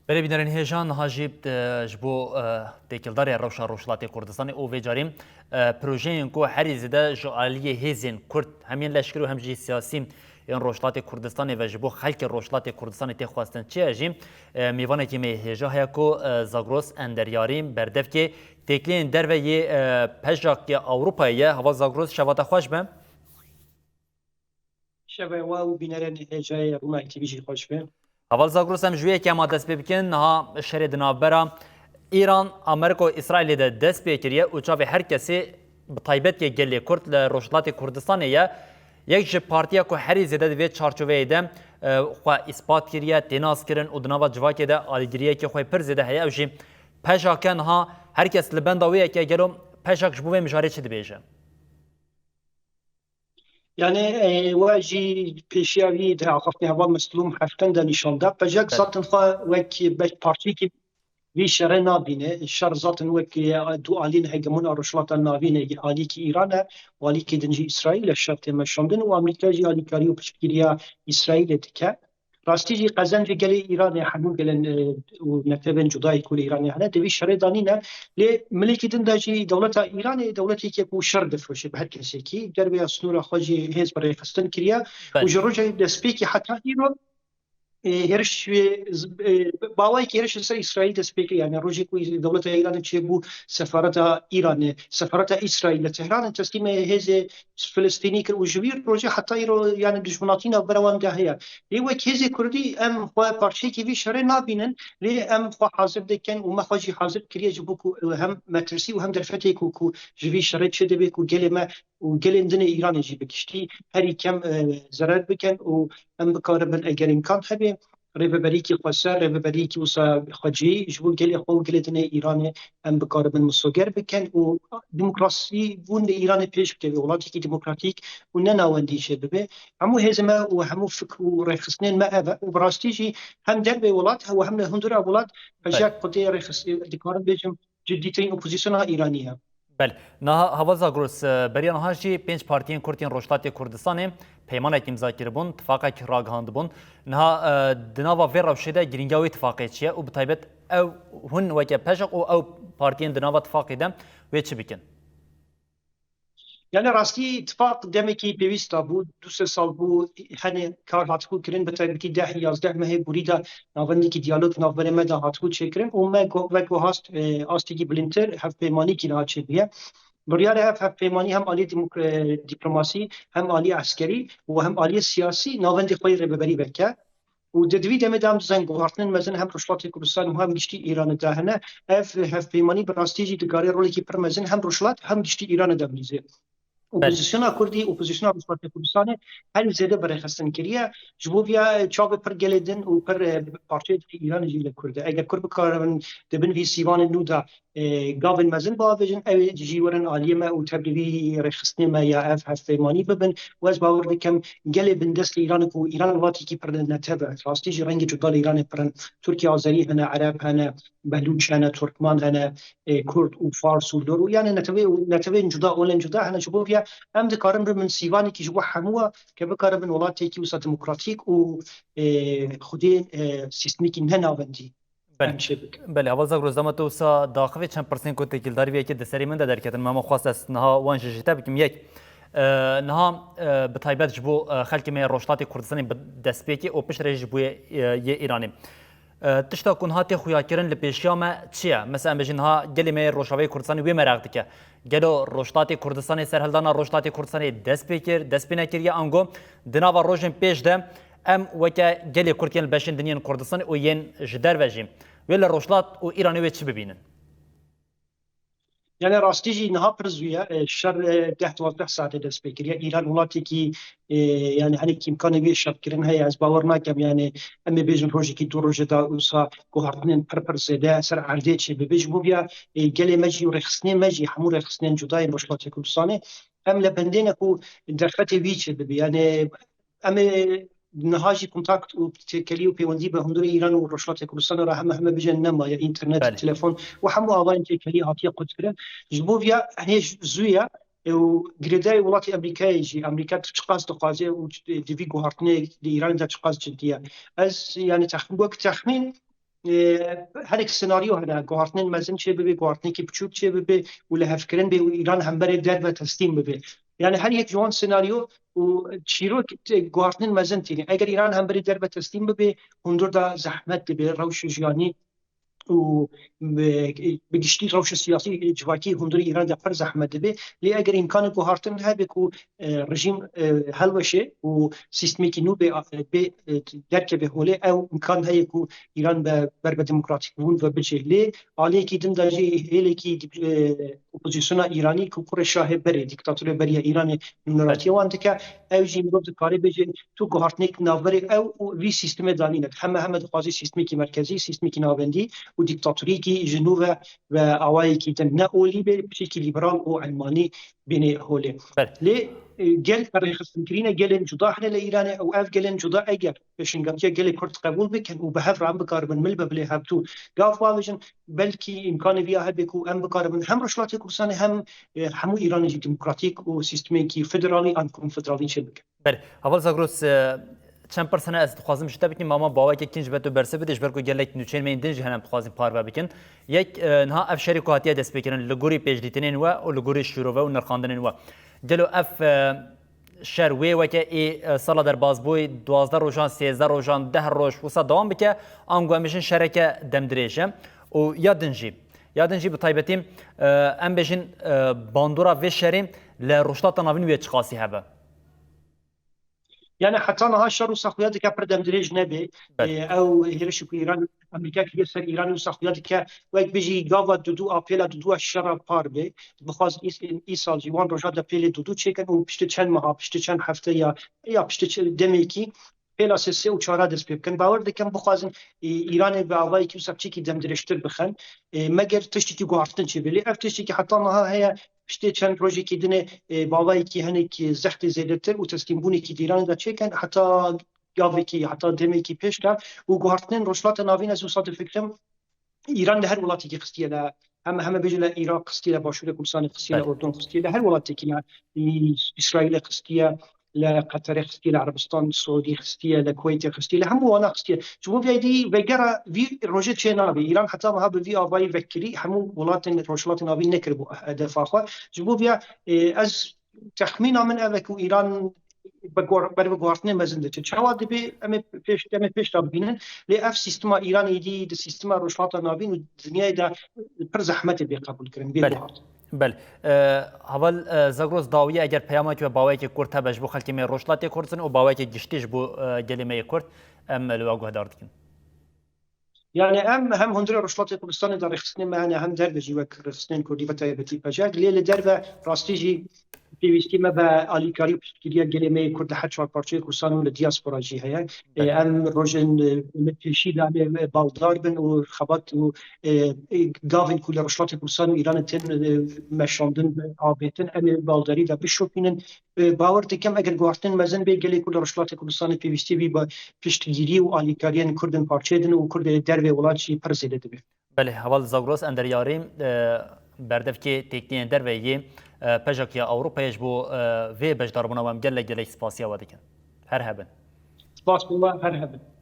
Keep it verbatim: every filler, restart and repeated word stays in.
Belê bînerên hêja, niha jî, e, ji bo, e, têkildarê rewşa Rojhilatê Kurdistanê û vê carî, e, projeyên ku herî zêde ji aliyê hêzên Kurd hem yên leşkerî û hem jî siyasî yên Rojhilatê Kurdistanê ve ji bo xelkê Rojhilatê Kurdistanê tê xwestin çi ye jî, e, mêvanekî me yê hêja heye ku, e, Zagros Enderyarî berdevkê têkiliyên derve yê, e, PJAK yê Ewropayê ye. Heval Zagros, şeva te xweş be. Şevê we û bînerên hêjayê Rûna T V jî xweş be. Heval Zagros, em ji wê yekê ema dest pê bikin. Niha şerê di navbera Îran, Amerîka û Îsraîlê de dest pê kiriye û çavê her kesê, bi taybet yê gelê Kurd li Rojhilatê Kurdistanê ye. Yek ji partiya ku herî zêde di vê çarçoveyê de, e, xwe îspat kiriye, tê naskirin û di nava civakê de alîgiriyekê xwe pir zêde heye, ew jî PJAK e. Niha her kes li benda wê yekê, gelo PJAK ji bo vê mijarê çi dibêje? Yani, e, we jî pêşiya wî di axaftinê Heval Meslûm Heften de nîşan da. PJAK zaten xwe wek be-, parçeyekî vî şerê nabîne. Şer zaten wek, e, du aliyên hegemon a Rojhilata Navîn e, aliyekî Îran e û aliyekî din jî Îsraîl e şer tê meşandin û Amerîka jî alîkarî û piştgiriya Îsraîlê dike. Rastî jî qezencê gelê Îranê, hemû gelên, e, û netewên cudayê ku li Îranê hene, di vî şerê de nîne. Lê milekî din de jî dewleta Îranê dewleteke ku şer difroşe bi her kesekî. Dervêya sînora xwe jî hêz bi rêxistin kiriye. Û ji rojê destpêkê heta îro, e, hêriş, e, z-, e, bi awayekî hêriş li ser Îsraîl dest pê kir. Yani rojê ku dewleta Îranê çêbû sefareta Îranê, sefareta Îsraîl li Tehranê teslîmê hêzê Filistînî kir û ji wî rojê heta îro, yani dijminatî navbera wan de heye. Lê wek hêzê Kurdî em xwe parçeyekî vî şerê nabînin, lê em xwe hazir dikin û me xwe jî hazir kiriye ji bo ku hem metirsî û hem derfetê ku, ku ji vî şerê çêdibe ku gelê me û gelên din ê Îranê jî bi giştî herî kem, e, zerer bikin û em bikaribin eger îmkan hebe rêveberîkî xweser, rêveberîkî wisa xwecihî ji bo gelê xwe û gelê din ê Îranê em bikaribin misoger bikin û demokrasî bûn li Îranê pêş bikeve, welatekî demokratîk û ne navendî jê bibe. Hemû hêzê me û hemû fikr û rêxistinên me ev e û bi rastî jî hem dervê welat û hem li hundura welat PJAK xwedê rêxis-, dikarim bêjim, cidîtirîn opozisyona Îranî ye. Belê. Niha Heval Zagros, e, beriya niha jî pênc partiyên Kurd yên Rojhilatê Kurdistanê peymanek îmza kiribûn, tifaqek ragihandibûn. Niha, e, di nava vê rewşê de girîngiya wê tifaqê çi ye û bi taybet ew hûn weke PJAK û ew partiyên di nava tifaqê de wê çi bikin? Yani rastî tifaq demekî pêwîsta bû, du sê sal bû hene kar hatibû kirin, bi taybetî deh yazdeh mehê borî de navendekî diyalog navberê me de hatibû çêkirin û me go-, wek ku hast, e, astekî bilindtir hevpeymanîkî niha çêbûye. Biryar e ev hevpeymanî hem aliyê dimok-, e, dîplomasî, hem aliyê eskerî û hem aliyê siyasî navendê xwe yê rêveberî veke. Û di, di vî demê de em dizanîn guhartinên mezin hem Rojhilatê Kurdistanê û hem giştî Îranê de hene. Ev hevpeymanî bi rastî jî dikare rolekî pir mezin hem Rojhilat hem giştî Îranê de bilîze. Belê. Opozisyona Kurdî, opozisyona Rojhilatê Kurdistanê herî zêde bi rêxistin kiriye. Ji bo viya çavê pir gelê din û pir, e, parçeyê din Îranê jî li Kurd e. Eger Kurd bikaribin di bin vî sîvanên nû de, e, gavên mezin biavêjin, ew ê jî werin aliyê me û tevlî vî rêxistinê me ya ev hevpeymanî bibin. Û ez bawer dikim gelê bindest li Îranê ku Îran welatekî pir netev e. Rastî jî rengê cuda li Îranê pir in. Tirkiye, Azerî hene, Ereb hene, Belûç hene, Turkman hene, e, Kurd û Fars û Lor û yani netewê, netewên cuda, olên cuda hene. Ji bo viya em dikarin bibin sîvanekî ji bo hemû ke bikaribin welatekî wisa demokratîk û, e, xwedê, e, sîstemekî ne navendî. Belê. Em çê bikin. Belê, Heval Zagros, dema tu wisa daxivê çend pirsên ku têkildarî vê yekê di serê min de derketin, me hema xwest ez niha wan jî ji te bikim. Yek, e, niha, e, bi taybet ji bo, e, xelkê me yê Rojhilatê Kurdistanê bi destpêkê û piştre jî ji bo yê, e, yê Îranê. E, tişta ku niha tê xuyakirin li pêşiya me çi ye? Mesela em bêjin niha gelê me yê Rojavayê Kurdistanê wê meraq dike. Gelo Rojhilatê Kurdistanê, serhildana Rojhilatê Kurdistanê dest pê kir, dest pê nekiriye, ango di nava rojên pêş de em weke gelê Kurd yên li beşên din yên Kurdistanê û yên ji derve jî, wê li Rojhilat û Îranê wê çi bibînin? Yani rastî jî niha pir zû ye. E, şer, e, deh duwazdeh saetê dest pê kiriye. Îran welatekî, e, yani hinek îmkanê wê şerkirin heye. Ez bawer nakim yani em ê bêjin rojekî du rojê de wisa guhartinên pir pir zêde ser erdê çêbibe. Ji bo viya, e, gelê me jî û rêxistinê me jî, hemû rêxistinên cuda yên Rojhilatê Kurdistanê, em li bendê ne ku derfetê wî çêbibe. Yani em ê niha jî kontakt û têkelî û pêwendî bi hundirê Îran û Rojhilatê Kurdistanê re heme heme bijên nemaye, înternet, Belê. telefon û hemû avayên têkelî hatiye qutkirin. Ji bo viya hê zû ye û girêdayî welatê Amerîkayê jî, Amerîka çiqas dixwaze û di vî guhartinê di Îranê de çiqas cidî ye. Ez, yani, tex-, wek texmîn, e, herek senaryo hene, guhartinên mezin çê bibe, guhartinekî biçûk çê bibe û lihevkirin bê û Îran hemberê derve teslîm bibe. Yani her yek ji wan senaryo û çîrok te-, guhartinên mezin tîne. Eger Îran hemberê derve teslîm bibe, hundir de zehmet dibe, rewşa jiyanî û bi, bi giştî rewşa siyasî civakî hundirê Îran de pir zehmet dibe. Lê eger îmkanê guhartin hebe ku, e, rejîm, e, hilweşe û sîstemekî nû bê, bê, e, derkeve holê, ew îmkan heye ku Îran be, ber bi demokratîkbûn ve biçe. Lê aliyekî din de jî hêlekî dîp-, e, opozisyona Îranî ku kurê şahê berê, dîktatorê berî ya Îranê nûneratiya wan dike, ew jî mirov dikare bêje tu guhartinek navberê ew û vî sîstemê danîne. Heme heme dixwaze sîstemekî merkezî, sîstemekî navendî û dîktatorîkî ji nû ve, ve awayekî din ne olî bê, piçekî lîberal û elmanî bînê holê. Ber. Lê, e, gel rêxistinkirîne gelên cuda hene li Îranê û ev gelên cuda eger pêşengatiya gelê Kurd qebûl bikin û bi hev re em bikaribin mil be bilê hevdû gav bavêjin, belkî îmkanê viya hebe ku em bikaribin hem Rojhilatê Kurdistanê hem, e, hemû Îranê jî demokratîk û sîstemekî federalî an konfederalî çêbikin. Belê, Heval Zagros, e, çend pirsane ez dixwazim ji te bikim, ama baweke kin ji ber tu bersiv bidî, ji ber ku gelek nûçeyên me yên din jî hene em dixwazin parve bikin. Yek, e, niha ev şerê ku hatiye destpêkirin, li gorî pêşdîtinên we û li gorî şîrove û nirxandinên we. Gelo ev, e, şer wê weke ê, e, sala derbas bûyî, duwazdeh rojan, sêzdeh rojan, deh roj wisa dewam bike, ango em bêjin şereke demdirêj e. Û ya din jî, ya din jî bi taybetî, e, em bêjin, e, bandora vê şerê li Rojhilata Navîn wê çiqasî hebe? Yani heta niha şer wisa xuya dike pir demdirêj nebe. Belê. Ê, ew hêrişî ku Îran, Amerîka kiriye ser Îranê wisa xuya dike, wek bijî gava dudu a pêla dudu a şera par be. Bixwazin îs-, îsal jî wan roja de pêlê dudu çêkin û piştî çend meha, piştî çend hefte ya, ya piştî çi-, demekî pêla sê, sê û çara dest pê bikin. Bawer dikim bixwazin, ê, Îranê bi avayekî wisa piçekî demdirêjtir bixin. Ê, meger tiştekî guhartin çêbe. Lê ev tiştekî heta niha heye, piştê çend rojekî dinê, e, bavayekî hinek zehtê zêdetir û teslîmbûnekî di Îranê de çêkin, heta gavekî, heta demekî pêş de û guhartinên Rojhilata Navîn, ez wisa difikirim, Îran li her welatekî xistiye, li heme, heme bêje li Iraq xistiye, li Başûrê Kurdistanê xistiye, li Belê. Urdun xistiye, li her welatekî, li Î-, Îsraîlê xistiye, li Qeterê xistiye, li Erebistan Siûdî xistiye, li Kuweytê xistiye, li hemû wana xistiye. Ji bo vê dî vegera vî rojê çê nabe. Îran heta niha bi vî avayî vekirî hemû welatên Rojhilatê Navîn nekiribû hedefa xwe. Ji bo vê, e, ez texmîna min ev e ku Îran bi guar-, ber bi guhartinê mezin diçe. Çawa dibe em ê pêş, em ê pêş de bibînin. Lê ev sîstema Îranê dî di sîstema Rojhilata Navîn û dinyayê de pir zehmet e bê qebûlkirin, bê Belê. guhart. Belê. E, Heval, e, Zagros, dawiye eger peyamekî we baweyekê kurt hebe ji bo xelkê me Rojhilatê Kurdistan û baweyekê giştî ji bo, e, gelê me yê Kurd, em li we guhdar dikin. Yani em hem hundirê Rojhilatê Kurdistanê de rêxistinên me hene, hem derve jî wek rêxistinên Kurdî ve taybetî pejek. Lê li derve rastî jî pêwîstî me bi alîkarî û piştgiriya gelê me yê Kurd li her çar parçeyê Kurdistan û li diaspora jî heye. E, Belê. Em rojên, e, li pêşî de em ê baldar bin û xebat û, e, e, gavên ku li Rojhilatê Kurdistan û Îranê tên, e, meşandin, avêtin, em ê baldarî de bişopînin. E, bawer dikim eger guhartin mezin bê, gelê ku li Rojhilatê Kurdistanê pêwîstî bî bi piştgirî û alîkariyên Kurd in parçeyê din û Kurd ê dervê welat jî pir zêde dibe. Belê, Heval Zagros, em deryarî, e, berdevkê têkniyên derve yê, e, pejakiya Ewropayê ji bo, e, vê beşdarbûna we em gelek gelek spasiya we dikin. Her hebin. Spas bo we, her hebin.